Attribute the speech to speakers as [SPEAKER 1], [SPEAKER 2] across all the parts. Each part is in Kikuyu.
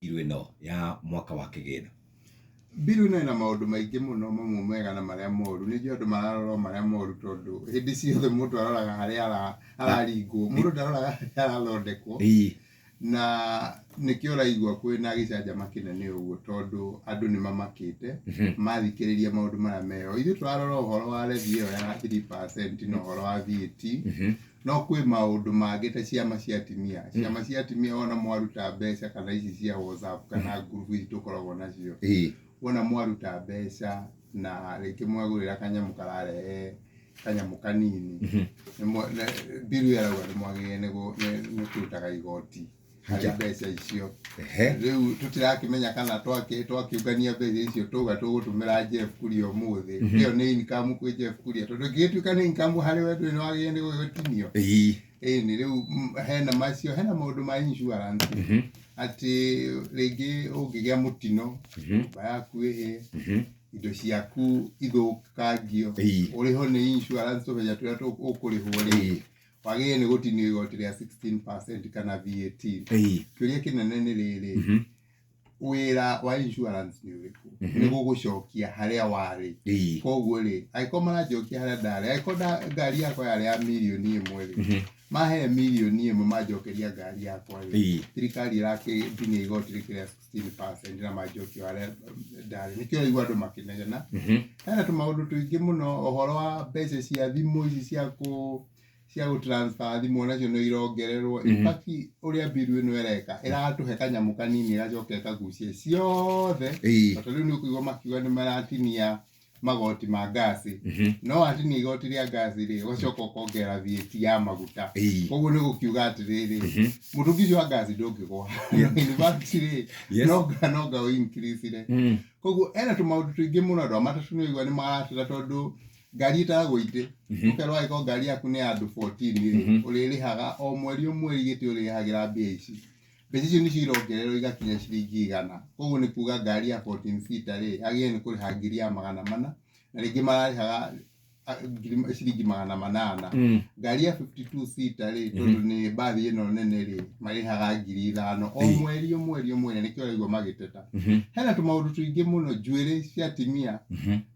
[SPEAKER 1] Mbiru ĩno ya mwaka wa kĩgĩna?
[SPEAKER 2] Mbiru ĩno ĩna maũndũ maingĩ mũno, mamwe mega na marĩa moru. Nĩ njũĩ andũ mararora o marĩa moru tondũ hĩndĩ ciothe mũndũ aroraga harĩa araringwo, mũndũ ndaroraga harĩa arathondekwo. Na nĩkĩo ũraigua kwĩna gĩcanjama kĩnene ũguo tondũ andũ nĩ mamakĩte mathikĩrĩria maũndũ marĩa meho. Ithuĩ tũrarora ũhoro wa levy ĩyo ya 3% na ũhoro wa VAT, no kwĩ maũndũ mangĩ ta ciama cia atumia. Ciama cia atumia wona mwaruta mbeca kana ici cia WhatsApp kana ngurubu ici tũkoragwo nacio, wona mwaruta mbeca na rĩngĩ mwagũrĩra kanyamũ kararehe kanyamũ kanini, mbiru ĩyo ĩrauga nĩ mwagĩrĩire nĩ kũrutaga igoti harĩ mbeca icio. Rĩu tũtirakĩmenya kana twakĩũngania mbeca icio tauga tũgũtũmĩra Jeff Kuria ũmũthĩ, ĩyo nĩ income kwĩ Jeff Kuria, tondũ ĩngĩgĩtuĩka nĩ income harĩ we ndũrĩ nĩ wagĩrĩire nĩ gũgĩtinio. Ĩni rĩu hena macio, hena maũndũ ma insurance atĩ rĩngĩ ũngĩgĩa mũtino, nyũmba yaku ĩhĩe, indo ciaku ithũkangio, ũrĩhwo nĩ insurance tũbeca tũrĩa ũkũrĩhwo rĩ, wagĩrĩire nĩ gũtinio igoti rĩa 16% kana VAT. Kĩũria kĩnene nĩ rĩrĩ, wĩra wa insurance nĩ ũrĩkũ? Nĩ gũgũcokia harĩa warĩ. Koguo rĩ, angĩkorwo maranjokia harĩa ndarĩ, angĩkorwo ngari yakwa yarĩ ya mirioni 1 rĩ, mahe mirioni 1 manjokeria ngari yakwa rĩ, thirikari ĩrakĩndinia igoti rĩkĩrĩa 16% na manjokia harĩa ndarĩ. Nĩkĩo ũraigua andũ makĩnegena. Hena tũmaũndũ tũingĩ mũno, ũhoro wa mbeca cia thimũ ici cia gũ transfer thimũ onacio no irongererwo. In fact ũrĩa mbiru ĩno ĩreka, ĩratũhe kanyamũ kanini ĩgacoka ĩkagucia ciothe. Ta rĩu nĩ ũkũigua makiuga nĩ maratinia magoti ma ngasi, no watinia igoti rĩa ngasi rĩ, ũgacoka ũkongerera VAT ya maguta. Koguo nĩ gũkiuga atĩrĩrĩ, mũtũngi ũcio wa ngasi ndũngĩgwa. In fact rĩ, nonga ũ increase re. Koguo ena tũmaũndũ tũingĩ mũno. Andũ a matatũ nĩ ũraigua nĩ marateta tondũ ngari ĩtaragwo itĩ, ũkerwo angĩkorwo ngari yaku nĩ ya andũ 14 rĩ, ũrĩrĩhaga o mweri o mweri gĩtĩ ũrĩrĩhagĩra mbia ici. Mbeca icio nĩcio irongererwo igakinya ciringi 100. Koguo nĩ kuga ngari ya 14 seater rĩ, yagĩrĩire nĩ kũrĩha ngiri ya 400 na rĩngĩ mararĩhaga ciringi 800. Ngari ya 52 seater rĩ, tondũ nĩ mbathi ĩno nene rĩ, marĩhaga 5,000 o mweri o mweri o mweri, nĩkĩo ũraigua magĩteta. Hena tũmaũndũ tũingĩ mũno, njuĩrĩ cia atumia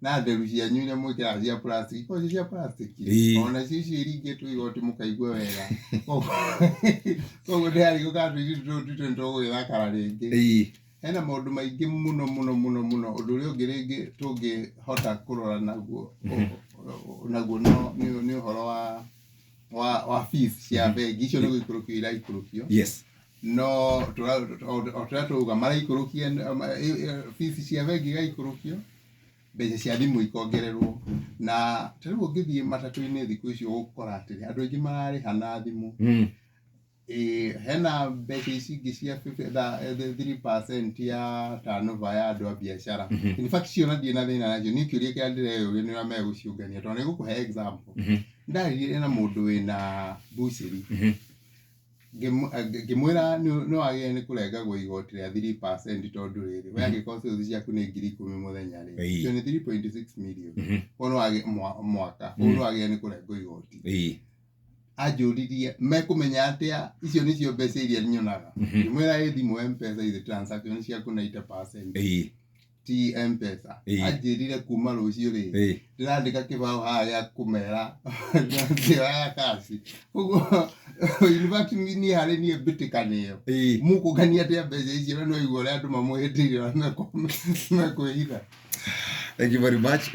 [SPEAKER 2] na nderu cianyu iria mwĩkĩraga cia plastic, ikoragwo ci cia plastic, onacio icio iringĩtwo igoti mũkaigue wega. Koguo ndĩrarigwo kana tũirĩtu tũtũ twitũ nĩ tũgũgĩthakara rĩngĩ. Hena maũndũ maingĩ mũno mũno mũno mũno. Ũndũ ũrĩa ũngĩ rĩngĩ tũngĩhota kũrora naguo no nĩ ũhoro wa fees cia bengi icio nĩ gũikũrũkio iraikũrũkio. No o tũrĩa tũrauga maraikũrũkia fees cia bengi igaikũrũkio, mbeca cia thimũ ikongererwo. Na ta rĩu ũngĩthiĩ matatũ-inĩ thikũ ici ũgũkora atĩrĩ, andũ aingĩ mararĩha na thimũ. Hena mbeca ici ingĩ cia 3% ya turnover ya andũ a biacara. In fact icio ona ndirĩ na thĩna nacio, niĩ kĩũria kĩrĩa ndĩreyũria nĩ ũrĩa megũciũngania, tondũ nĩ ngũkũhe example. Ndaririe na mũndũ wĩna mbucĩri, ngĩmwĩra nĩ wagĩrĩire nĩ kũrengagwo igoti rĩa 3% tondũ rĩrĩ, we angĩkorwo sales ciaku nĩ 10,000 mũthenya rĩ, icio nĩ 3.6 million. Koguo nĩ mwaka, koguo nĩ wagĩrĩire nĩ kũrengwo igoti. Anjũririe mekũmenya atĩa icio nĩcio mbeca iria nyonaga. Ngĩmwĩra ĩ thimũ M-Pesa ithi transaction ciaku 90% ti M-Pesa. Anjĩrire kuma rũciũ rĩ, ndĩrandĩka kĩbaũ haha gĩa kũmera ndĩoyaga cash. Koguo in fact niĩ harĩ niĩ mbĩtĩka nĩyo. Mũkũngania atĩa mbeca icio na nĩwaigua ũrĩa andũ mamwĩhĩtĩire ũrĩa mekwĩhitha.
[SPEAKER 1] Thank you very much.